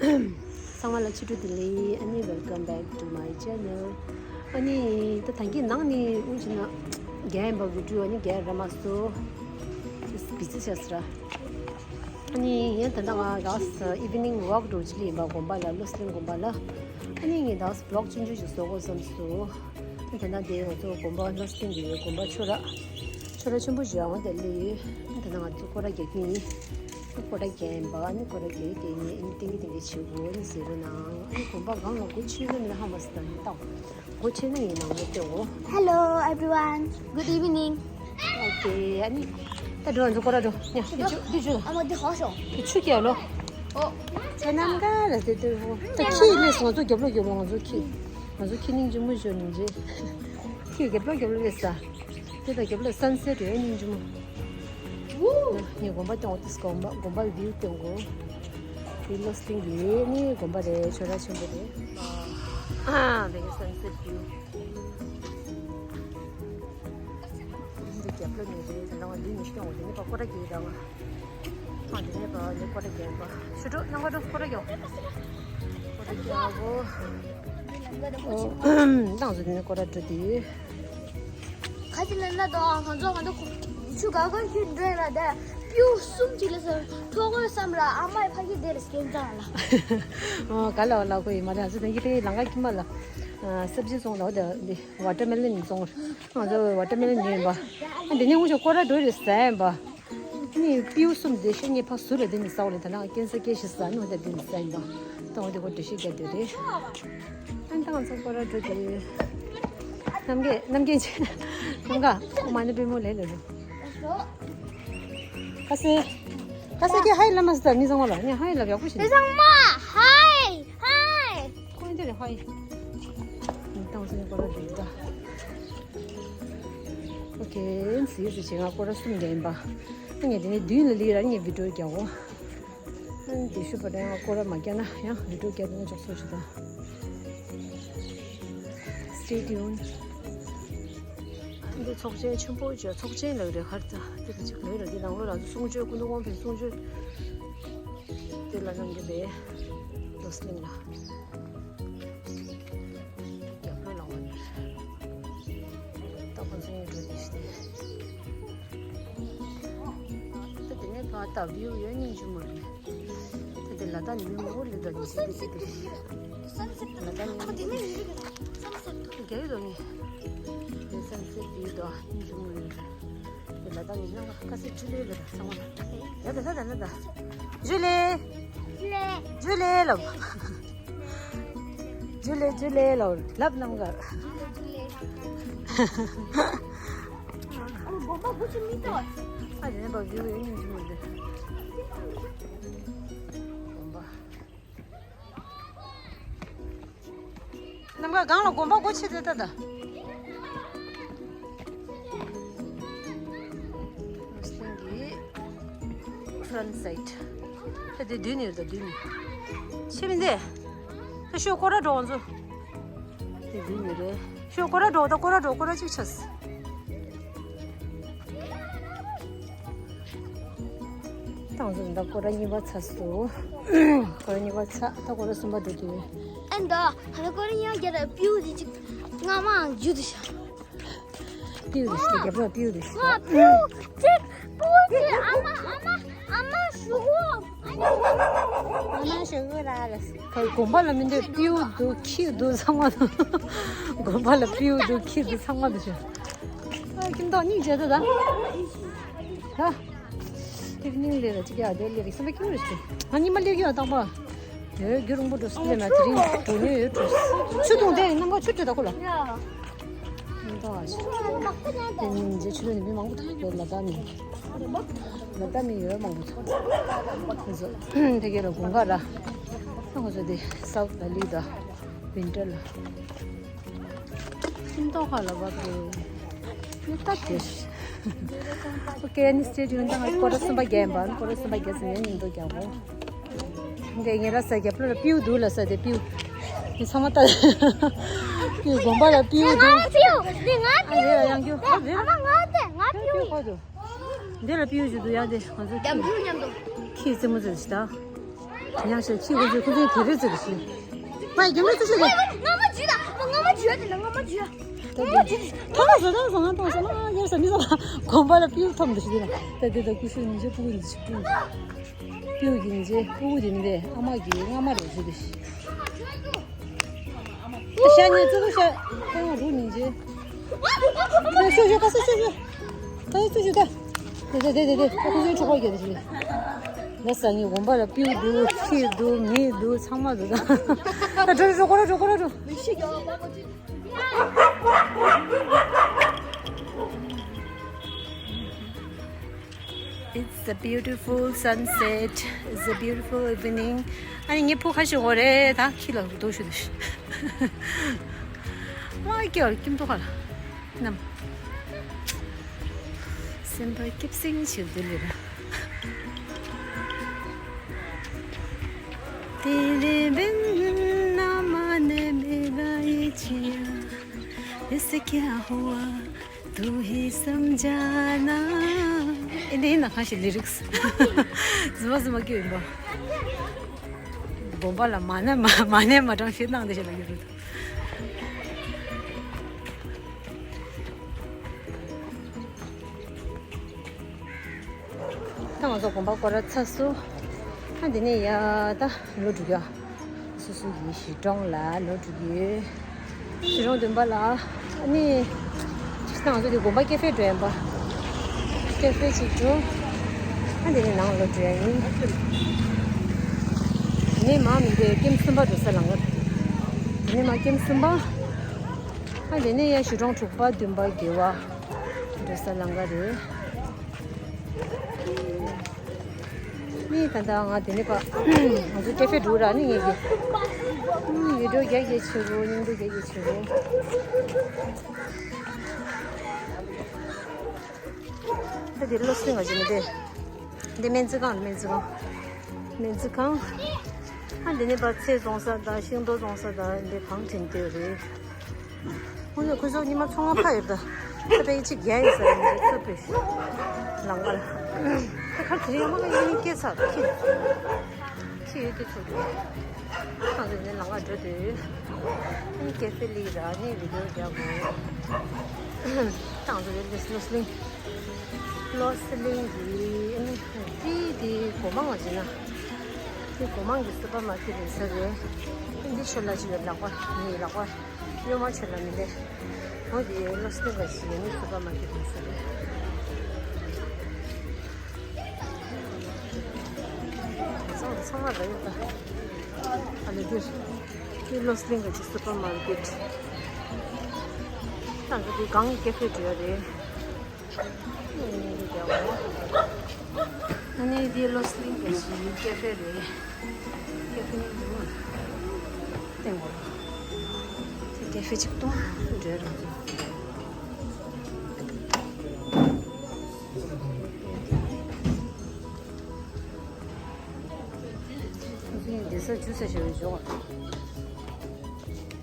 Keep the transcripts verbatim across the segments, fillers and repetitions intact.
ཚང་མ་ལ་ཕྱི་དྲོ་བདེ་ལེགས། ཨ་ནི་welcome back to my channel. ཨ་ནི་ད་ཐང་གི་ནང་ནི་དབུ་ཅི་ན་རྒྱལ་ཡིན་པ་བི་ཌིའོ་ཨ་ནི་རྒྱལ་ར་མ་སོ་བི་ཛི་ཆགས་ར། ཨ་ནི་ཡང་ད་ལྟ་ང་ད་evening walk འགྲོ་ཅི་ལི་ཡིན་པ་དགོན་པ་ལ་ལོ་སི་ལིང་དགོན་པ་ལ། ཨ་ནི་ངས་ད་vlog ཆུང་ཆུང་ཞིག་བཟོ་དགོས་བསམ་སོང་། ཨ་ནི་ད་ལྟ་དེ་ང་ཚོ་དགོན་པ་ལོ་སི་ལིང་གི་དགོན་པ་ཆོས་ར་ཆོས་ར་ཆེན་པོ་ཞིག་ཡང་དེ་ལི་ཡོད། ཨ་ནི་ད་ལྟ་ང་ཚོ་སྐོར་ར་རྒྱག་གི་ཡིན། སྐོར་ར་རྒྱག་ཡིན་པ་ཨ་ནི་སྐོར་ར་རྒྱག་དེ་ངས་ཨ་ནི་ཏིང་གི་ཏིང་གི་བྱེད་དགོས་ཨ་ནི་ཟེར་རོ་ན། ཨ་ནི་དགོན་པ་སྒང་ལ་སྒོ་ཕྱེ་ན་མི་ལ་ཧ་མ་སི་ད་ནི་ཏང་སྒོ་ཕྱེ་ན་ཡིན་ནང་ལ་སྟེ་འོ། Hello everyone. Good evening. Okay. ཨ་ནི་ད་འགྲོ་ང་ཚོ་སྐོར་ར་འགྲོ་ཉ་འདི་ཆུ་འདི་ཆུ་ཨ་མ་འདི་ཧ་ཤོ་འདི་ཆུ་རྒྱག་ལོ། ཨོ། ཁྱེད་རྣམ་དཀར་ལ་ཟེར་དུས་འོ། ད་ཁྱི་ལས་ང་ཚོ་རྒྱབ་ལོ་རྒྱབ་ལོ་ང་ཚོ་ཁྱི་ང་ཚོ་ཁྱི་སྙིང་རྗེ་མོ་ཞོ་ནིང་རྗེ་ཁྱི་རྒྱབ་ལོ་རྒྱབ་ལོ་ལས་ས། དེ་དང་རྒྱབ་ལ་སན་སེ་ཊི་རེད་སྙིང་རྗེ་མོ། ངས་དགོན་པ་སྐྱོང་དུས་དགོན་པ་དགོན་པ་བིའུ་སྟོན་གོ། དེ་ལོ་སི་ལིང་གི་ནི་དགོན་པ་རེད། ཆོས་ར་ཆེན་པོ་རེད། ཨ་དེ་གི་སན་སེ་ཊི་བིའུ། འདི་རྒྱབ་ལ་ནི་རེད། དེ་ནང་འདི་ནི་སྐྱོང་དེ་ནི་པ་ཀོ་ར་གི་རང་ཨ་དེ་ནི་པ་ནི་ཀོ་ར་གི་པ་ཤུ་ཀྲོ་ནང་ཀོ་ར་ཀོ་ར་གི་ཀོ་ར་གི་གོ། ཨོ་ཏང་སུ་དེ་ནི་ཀོ་ར་ཀྲོ་དེ། ཁ་ཅིག་ལ་ན་དང་ང་ཚོ་ང་ཚོ་ཆུ་ག་ག་ཞིག་འགྲོ་ཡ་ལ་དེ་པིའུ་གསུམ་ཅིག་ལ་ཟེར་ཐོག་གོ་བསམ་ལ་ཨ་མའི་ཕ་གི་དེ་ལ་སྐྱོན་ཙང་ལ། ཨོ་ག་ལ་བ་ལ་གོ་ཡི་མ་རེད། ང་ཚོ་དེ་གི་དེ་ལང་ཀ་ཁྱི་མ་ལ་སབ་ཇི་བཙོང་ལ་འོ་དེ་འདི་ཝ་ཊར་མེ་ལོན་བཙོང་། ང་ཚོ་ཝ་ཊར་མེ་ལོན་ཉོས་ཡིན་པ། ཨ་འདི་ནི་ངུ་ཆོ་ཀོ་ར་འགྲོ་རེད་ཟ་ཡིན་པ། ནི་པིའུ་གསུམ་དེ་ཤ་ཉེ་ཕག་ཟུར་ལ་དེ་ནི་ས་འོག་ལ་ད་ནང་ཀན་སར་སྐྱེ་ཤི་ས་ནོ་དེ་དེ་ནི་ས་ཡིན་པ། ད་འོ་དེ་ཁོ་འདྲི་ཤེས་རྒྱ་དེ་རེད། ཨན་ད་ང་ཚོ་ཀོ་ར་འགྲོ་དེ། ནམ་གེ་ནམ་གེ་ཆེ་ནམ་ག་ཁོ་མ་ནི་པི་མོ་ལེ་ལེ་རུ། ཁ་སེ། ཁ་སེ་ཀྱི་ཧའི་ལ་མ་སི་ད་མི་ཚང་མ་ལ་ནི་ཧའི་ལ་ཡག་པོ་ཞིག་མི་ཚང་མ་ཧའི་ཧའི། ཁོ་འདི་རེད་ཧའི། ཏང་སེ་ཀོ་ར་འགྲོ་ད། ཨོ་ཁེ། ཟིག་ཟིག་བྱེད་ང་སྐོར་ར་གསུམ་རྒྱག་ཡིན་པ། ཨ་ངས་དེ་ནས་མདུན་ལ་ལི་ར་ངས་བི་ཌིའོ་རྒྱག་འོ། ཨ་ནི་དེ་ཤུ་པ་དང་ང་སྐོར་ར་མ་རྒྱག་ན་ཡང་བི་ཌིའོ་རྒྱག་དུས་ན་ཅོག་སོ་ཞུ་དང་། Stay tuned. འདི་ཚོགས་ཆེན་ཆེན་པོ་བྱས་ཚོགས་ཆེན་ལ་རེ་ཁར་ད་དེ་ག་ཅིག་ལས་ར་འདི་ནང་ལོ་ར་གསུང་ཆོས་ཀུན་ཏུ་དབང་པའི་གསུང་ཆོས་དེ་ལ་གནང་གི་རེད། ལོ་སི་ལིང་ལ། རྒྱབ་ལོ་ལ་འོ་ནི། ཏོག་ཙམ་ཡོད་འགྲོ་དེ་ཤི་དེ། ད་དེ་ནས་ཕ་ད་བིའུ་ཡོད་སྙིང་རྗེ་མོ་རེད། ད་དེ་ལ་ད་ནི་མི་མང་པོ་ལི་ད་ནི་ཤི་དེ་དེ་དེ། ལ་ད་ནི་མི་དེ་ནས་ཡོད་རེད། རྒྱ་ཡོད་དོ་ནི། དེ་སན་སེ་ཊི་བིའུ་དོ་སྙིང་རྗེ་མོ་རེད། དེ་ལ་ད་ནི་ནང་ཁ་སེ་ཇུ་ལེ་ལ་ད་ཚང་མ་ད། ཡ་ད་ད་ད་ད་ད། ཇུ་ལེ། ཇུ་ལེ་ལབ། ཇུ་ལེ་ཇུ་ལེ་ལོ་ལབ་ནམ་གར། ཨ་དགོན་པ་སྒོ་ཕྱེ་མི་ཐུབ། ཨ་ཡིན་པ་བིའུ་ཡོད་སྙིང་རྗེ་མོ་འདི། དགོན་པ། ནམ་ག་གང་ལ་དགོན་པ་སྒོ་ཕྱེ་དེ་ད་ད། Front side. ད་དེ་མདུན་ནས་ཡོད་ད་མདུན་ནས། ཕྱི་མི་འདི། ད་ཤོག་སྐོར་ར་འགྲོ་ང་ཚོ། དེ་མདུན་ནས་རེད། ཤོག་སྐོར་ར་འགྲོ་ད་སྐོར་ར་འགྲོ་སྐོར་ར་གཅིག་ཆགས། ཏང་ཚོ་ད་སྐོར་ར་གཉིས་པ་ཚར་སོང་། སྐོར་ར་གཉིས་པ་ཚར་ད་སྐོར་ར་གསུམ་པ་འགྲོ་དུས། ཨེ་འདི་ད་སྐོར་ར་གཉིས་པ་རྒྱབ་ད་པིའུ་དེ་གཅིག་རྔ་མ་འཇུ་དུ་ཤ། པིའུ་དེ་ཤི་རྒྱབ་ལ་པིའུ་དེ་ཤི། ང་པིའུ་གཅིག་པིའུ་གཅིག་ཨ་མ་ཨ་མ་ཨ་མ་ཞུ་གོ། ཨ་མ་ཞུ་གོ་ལ་རེད། ཁ་དགོན་པ་ལ་མི་འདུག་པིའུ་འདུག་ཁྱི་འདུག་ཚང་མ་འདུག་དགོན་པ་ལ་པིའུ་འདུག་ཁྱི་འདུག་ཚང་མ་འདུག་ཤག་ཨ་ཁྱིམ་ཐོག་གཉིས་བྱས་ད་ད། ད། དེ་སྙིང་ལས་ལ་ཅིག་ཡ་དེ་ལས་རིགས་སེམས་པ་སྐྱིད་རེད་ཤག་ང་གཉིས་མ་ལས་ཀྱི་ཡ་དང་པ། ཡོད་རྒྱུ་རིང་པོ་འགྲོ་སྲིད་ལས་མ་དེ་རིང་འགྲོ་ཉེ་ཡོད་འགྲོ། ཆུ་འཐུང་དེ་ནམ་མཁའ་ཆུ་དྲི་ད་ཁོ་ལ། ཡ། ད་ཨ་ཤི། དེ་ཉིན་རྗེས་ཆུ་ལོན་ནི་མི་མང་པོ་ཐུག་ཡོད་ལ་ད་ནི། ལ་ད་ནི་ཡོད་མང་པོ་ཚོ། དེ་ཚོ་དེ་གས་ལ་དགུན་ཁ་ར། ཁོ་ཚོ་དེ་སའུ་ཐི་བྷེ་ལི་ད་ཝིན་ཊར་ལ། ཁྱིམ་ཐོག་ཁ་ལ་བབས་ཏེ། ཡོད་ད་དེ། ཨོ་ཁེ་ཨ་ནི་སི་ཊེ་ཊི་ཡུན་ད་ང་ཀོ་ར་གསུམ་པ་རྒྱག་ཡིན་པ་ཀོ་ར་གསུམ་པ་རྒྱག་ཟིན་ནས་ཉིན་ཐོ་རྒྱག་གོ། འདི་ངེད་ར་ས་རྒྱབ་ལ་པིའུ་འདུག་ལ་ས་དེ་པིའུ། འདི་ཚང་མ་ལྟ། པིའུ་དགོན་པ་ལ་པིའུ་འདུག་ང་པིའུ། འདི་ང་པིའུ། ཨ་རེ་ཡང་རྒྱུ་ཨ་རེ། ཨ་མ་ང་དེ་ང་པིའུ། ཁོ་འདུག་འདི་ལ་པིའུ་ཞིག་འདུག་ཡ་དེ་ང་ཚོ་ཡང་པིའུ་མཉམ་དུ། ཁྱི་རྩེད་མོ་རྩེ་ཞིག་ད། ཉག་ཤ་ཁྱི་ཁོ་ཚོས་ཁོ་ཚོའི་དེ་རེད་ཟེར་གི་ཞིག་ཕ་ཡི་རྒྱུ་མེད་ཚོ་ཞིག་རེད། ང་མ་ཇུས་ད། ང་མ་ཇུས་ད། ང་མ་ཇུས་ད། ཐོག་ལ་བཟོ་ཐང་བཟོ་ང་ཐོག་བཟོ་ང་ཡར་ས་མི་བཟོ་ལ་གོམ་པ་ལ་པིའུ་ཐོམ་འདི་ཞིག་རེད། ད་དེ་ད་ཀུ་ཤུ་ཉིན་ཆེ་ཕྲུ་གུ་འདི་ཞིག་ཕྲུ་གུ་འདི་ཉིན་ཆེ་ཕྲུ་གུ་འདི་ནི་རེད། ཨ་མ་གི་རྔ་མ་རེད་ཞུ་འདི་ཞིག་ཤ་ཉེ་ཙི་ཙི་ཤ་ཁོ་ཡང་རུ་ཉིན་ཆེ། ཤོ་ཤོ་ཤོ་ཁ་ས་ཤོ་ཤོ། ད་ཡི་ཚུ་ཞུ་ད། དེ་དེ་དེ་དེ་དེ་ཁོ་ཚོའི་གྲོགས་པོ་རྒྱབ་ཞིག་ལ་ས་ངའི་དགོན་པ་ལ་པིའུ་འདུག་ཁྱི་འདུག་མི་འདུག་ཚང་མ་འདུག་ད་འགྲོ་འགྲོ་འགྲོ་འགྲོ་འགྲོ་འགྲོ། It's a beautiful sunset. It's a beautiful evening. ཨ་ནི་ངའི་ཕོ་ཁ་ཞིག་འོ་རེད་ད་ཁྱི་ལ་འདུག་ཞུ་འདུག་ཨ་ཀྱོ་ཀྱིམ་ཏོ་ཁ་ལ། ནམ། སེམས་པ་སྐྱིད་སིང་ཞིག་འདི་ལས་ར། तेरे बिन ना माने मेरा ये जिया, इसे क्या हुआ, तू ही समझा ना। ཨེ་འདི་ཡིན་ན་ཁ་ཤས་ལི་རིགས། ཟི་མ་ཟི་མ་སྐྱོ་ཡིན་པ། དགོན་པ་ལ་མ་ཎི་མ་མ་ཎི་མ་གྲངས་ཤིག་གནང་བསྡད་ཤག་ལ་ཡོད་རེད། ད་ང་ཚོ་དགོན་པ་སྐོར་ར་ཚར་སོང་། ཨ་འདི་ནས་ཡར་ད་ལོག་འགྲོ་གི་ཡོད། སོ་སོ་ཡི་གཞིས་གྲོང་ལ་ལོག་འགྲོ་གི་ཡོད། གཞིས་གྲོང་བདུན་པ་ལ་ཨ་ནི། ད་ང་ཚོ་འདི་དགོན་པ་ཀེ་ཧྥེ་འགྲོ་ཡིན་པ། ཀེ་ཧྥེ་ཅིག་འགྲོ། ཨ་འདི་ནས་ནང་ལོག་འགྲོ་ཡ་ཡིན། འདི་ནས་མར་མི་འདི་ཀེམ་གསུམ་པ་འགྲོ་ས་ལམ་ཁ། འདི་ནས་མར་ཀེམ་གསུམ་པ། ཨ་འདི་ནས་ཡར་གཞིས་གྲོང་དྲུག་པ་བདུན་པ་བརྒྱད་པ་འགྲོ་ས་ལམ་ཁ་རེད། ནི་ད་ལྟ་ང་དེ་ནི་པ་ང་ཚོ་ཀེ་ཧྥེ་འགྲོ་ར་ནི་ངེད་ཀྱི་ཡུལ་གྲོ་རྒྱ་སྐྱེད་བྱེད་རོ་སྙིང་པོ་རྒྱ་སྐྱེད་བྱེད་རོ། ད་དེ་བློ་སེང་ང་ཅི་མི་དེ་འདི་སྨན་རྩིས་ཁང་སྨན་རྩིས་ཁང་། སྨན་རྩིས་ཁང་། ཨ་འདི་ནི་པ་ཚེ་བཙོང་ས་དང་ཤིང་ཏོག་བཙོང་ས་དང་འདི་གང་དྲན་དེ་རེད། ཁོང་ཚོ་ཁོ་ཚོ་ཉི་མ་ཚོང་ཁང་ཕ་ཡོད་ད། ད་པའི་ཅིག་རྒྱ་ཡིན་ཟེར་ནས་ཚུར་ཕེབས་ཤིག་ལང་ཀར། ད་ཁར་དེ་རིང་ཡང་མ་ཡིན་སྐྱེས་ཚར་ཁྱི། ཁྱི་ཡོད་ཀྱི་ཚུར་ཕེབས། ཁང་ཚོ་ནས་ལང་ཀར་འགྲོ་དུས། ཨ་ནི་ཀེ་ཧྥེ་ལི་ར་ནི་བི་ཌིའོ་རྒྱག་དགོས། ཏང་ཚོ་ཡོད་ཀྱི་སློབ་གླིང་། སློབ་གླིང་གི་ཨ་ནི་དེ་དེ་སྒོ་མང་བ་ཅིག་ན། དེ་སྒོ་མང་གི་སུ་པར་མར་ཀེ་ཊི་ཡིན་ས་རེད། འདི་ཆོས་ལ་ཅིག་ཡོད་ལག་པ་ནི་ལག་པ། གཡོན་མ་ཆོས་ལ་མི་ལས། འོ་དེ་སློབ་གླིང་ག་ཞིག་ཡིན་ནི་སུ་པར་མར་ཀེ་ཊི་ཡིན་ས་རེད། ཚང་ཚང་མ་རེད་ད། ཨ་ལེ་འདིར། དེ་སློབ་གླིང་ག་ཅིག་སུ་པར་མར་ཀེ་ཊི། ད་ག་དེ་གང་ཀེ་ཧྥེ་འགྲོ་ཡ་རེད། ཨ་ནི་འདི་སློབ་གླིང་གི་ཞིག་ཀེ་ཧྥེ་རེད། ཀེ་ཧྥེ་ནི་འདུག་སྟེང་གོ་ལ། དེ་ཀེ་ཧྥེ་གཅིག་གཏོང་འགྲོ་རུ་འདུག་འདི་ས་ཇུ་ས་ཞེས་པའི་ཇོག་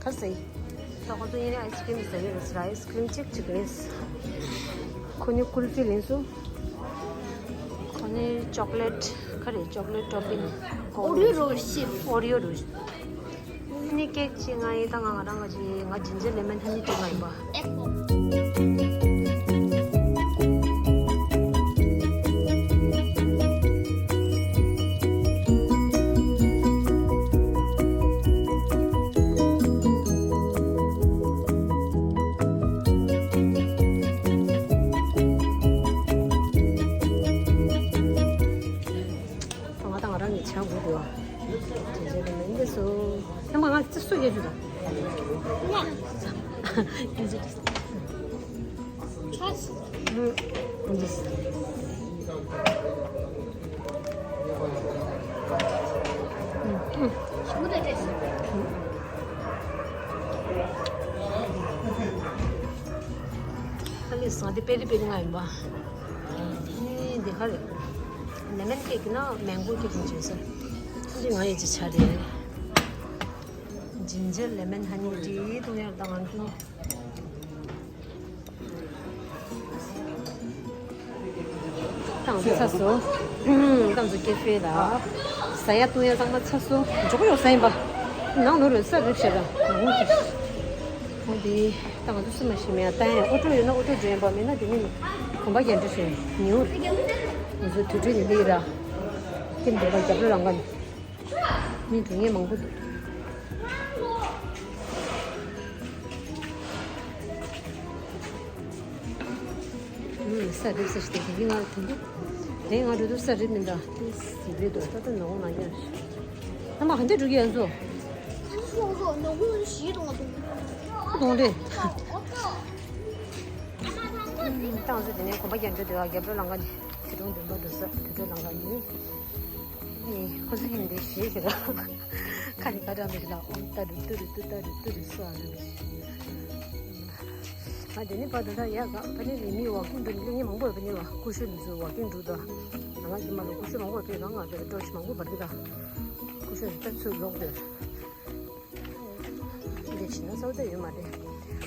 ག་ཟེ། ད་ཁོ་ཚོ་ཡིན་ན་ཨའི་སི་ཀྲིམ་ཟ་གི་རེད་ཟེར། ཨའི་སི་ཀྲིམ་གཅིག་གཅིག་རེད། ཁོ་ནི་ཀུལ་ཕི་ལེན་སོང་། ཁོ་ནི་ཅོག་ལེཊ་ག་རེ་ཅོག་ལེཊ་ཊོ་པིང་། ཨོ་རི་ཡོ་རོ་ཤིབ། ཨོ་རི་ཡོ་རོ་ཤིབ། ནི་ཀེག་ཅིག་ང་ཡི་ད་ང་ང་རང་ང་ཅི་ང་ཇིན་ཇར་ལེ་མན་ཧ་ནི་ཊི་ང་ཡིན་པ། ང་དང་ང་རང་གི་ཆ་དགོས་འདུག་དེ་འདྲ་མིན་འདི་སུ། ཐེངས་མ་ང་ཚོ་སུ་རྒྱག་རྒྱུ་དང་། ང་། ཡིན་ཟེར། ཨུ། ཡིན་ཟེར། ཨུ། ཨུ། ཨ་ལེ་སང་དེ་པེ་རི་པེ་རི་ང་ཡིན་པ། ཨེ་འདི་ག་རེད། ལེ་མན་ཀེག་ན་མེང་གོ་ཀེག་ནི་བྱས་སོང་། འདི་ང་ཡི་ཅི་ཆ་རེད། ཇིན་ཇར་ལེ་མན་ཧ་ནི་ཊི་འཐུང་ཡག་དང་ང་འཐུང་། ཏང་ཚ་སོ། ཏང་ཚོ་ཀེ་ཧྥེ་ལ། ཟ་ཡ་བཏུང་ཡ་ཚང་མ་ཚར་སོང་། འཇོག་གི་ཡོད་ས་ཡིན་པ། ནང་ལོགས་རུ་ས་རིབ་བྱས་ར། ནང་ལོགས་ཀྱི། འོ་དེ། ད་ང་ཚོ་སུ་མ་ཤི་མེད་ཡ་ལྟ་ཡ། ཨོ་ཊོ་ཡོད་ན་ཨོ་ཊོ་འཇོག་ཡིན་པ། མེད་ན་དེ་ནི་གོམ་པ་རྒྱག་འགྲོ་བྱས་ཉེའུ། ང་ཚོ་དུས་ཚོད་ནི་ལི་ར། ཀིམ་དུ་པ་རྒྱབ་ལོ་རང་ག་ནི། མི་འགྲོ་མཁན་མང་པོ་འདུག་ཨུམ། ས་རིབ་ས་ཞིག་དེ་དེ་ང་དེ་འདུག་དེ་ང་འགྲོ་དུས་ས་རིབ་མི་འདྲ། དེ་སི་རེད་འདུག་ད་ལྟ་ནོར་ན་ཡ། ཨ་མ་ག་འདྲ་འགྲོ་གི་ཡ་ཚོ། ཁུ་དོང་རེད། ཏང་ཚོ་དེ་ནས་གོམ་པ་རྒྱག་འགྲོ་འདུག་རྒྱབ་ལོ་ལང་ཀ་ནས་ཆེ་གྲོང་བདུན་པ་འགྲོ་ས་དུད་འགྲོ་ལང་ཀ་ནས། ཁོ་ཚོ་ཡིན་དེ་ཞེས་ཟེར། ཁ་ནས་ཀ་འདྲ་མི་རེད་ལ། ཨོ་ཏ་རུ་ཏུ་རུ་ཏུ་ཏ་རུ་ཏུ་རུ་སུ་ཨ་རུ་རེད། ང་དེ་ནས་ཕར་འགྲོ་ད་ཡ་ག་ཕ་ནི་ལི་མི་ཝོག་ཀིང་འགྲོ་ནི་ལི་ངེ་མང་པོ་ཡོད། ཕ་ནི་བ་ཀུ་ཤུ་ལི་ཚུ་ཝོག་ཀིང་འགྲོ་ད། ང་ང་ཅི་མ་ལོ་ཀུ་ཤུ་མང་པོ་ཡོད་པས་ང་ང་ཚོ་ཏོ་ཆི་མང་པོ་བར་གི་ད། ཀུ་ཤུ་ལི་ད་ཚུར་ལོག་དེ། འདི་བྱས་ན་གསོག་ཚད་ཡོད་མ་རེད།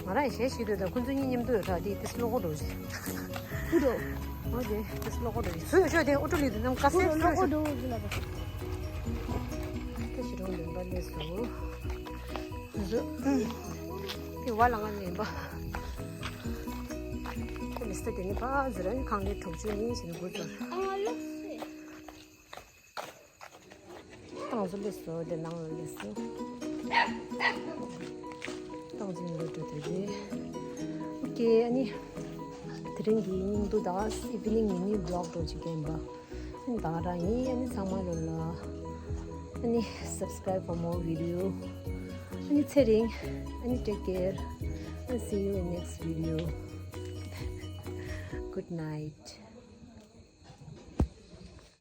ང་རང་གཞས་ཤེས་འདོད་ད་ཁོང་ཚོ་གཉིས་མཉམ་དུ་ཡོད་ད། དེ་ཏིས་ལོག་འགྲོ་ཞིག་ཨུ་རོ། འོ་དེ་ཏིས་ལོག་འགྲོ་ཞིག་སུ་ཡོད་ཤོད་དེ་ཨོ་ཊོ་ལི་དུ་ནམ་དཀའ་སེ་ཨུ་རོ་སུ་ཡོད་ལོག་འགྲོ་ཞིག་ལ་ད། ཏེ་ཞི་རོང་ལུང་པ་ལས་སུ། ཁོང་ཚོ་དེ་བ་ལ་ང་ནས་པ། ཁོ་མི་སྟེ་དེ་ནི་པ་ཟེར་ར་ནི་ཁང་ལས་གྲོགས་ཆོས་ནི་ཞེས་ནི་དགོས་ཚོར། ཏང་ཚོ་སླེབས་སོང་། དེ་ནང་ལ་སླེབས་སོང་། ཏང་ཚོ་ཡིན་འགྲོ་དེ་རེད། ཨོ་ཀེ། ཨ་ནི། དེ་རིང་གི་སྙིང་སྡུག་དང་ཨིབ་ནིང་ཡིན་ནི་བི་ལོག་འགྲོ་ཅིག་ཡིན་པ། ཨ་ནི་ད་ག་རང་ཡིན། ཨ་ནི་ཚང་མ་ལོ་ལ། ཨ་ནི་subscribe for more video. ཨ་ནི་ཚེ་རིང་། ཨ་ནི་take care. I'll see you in next video. Good night.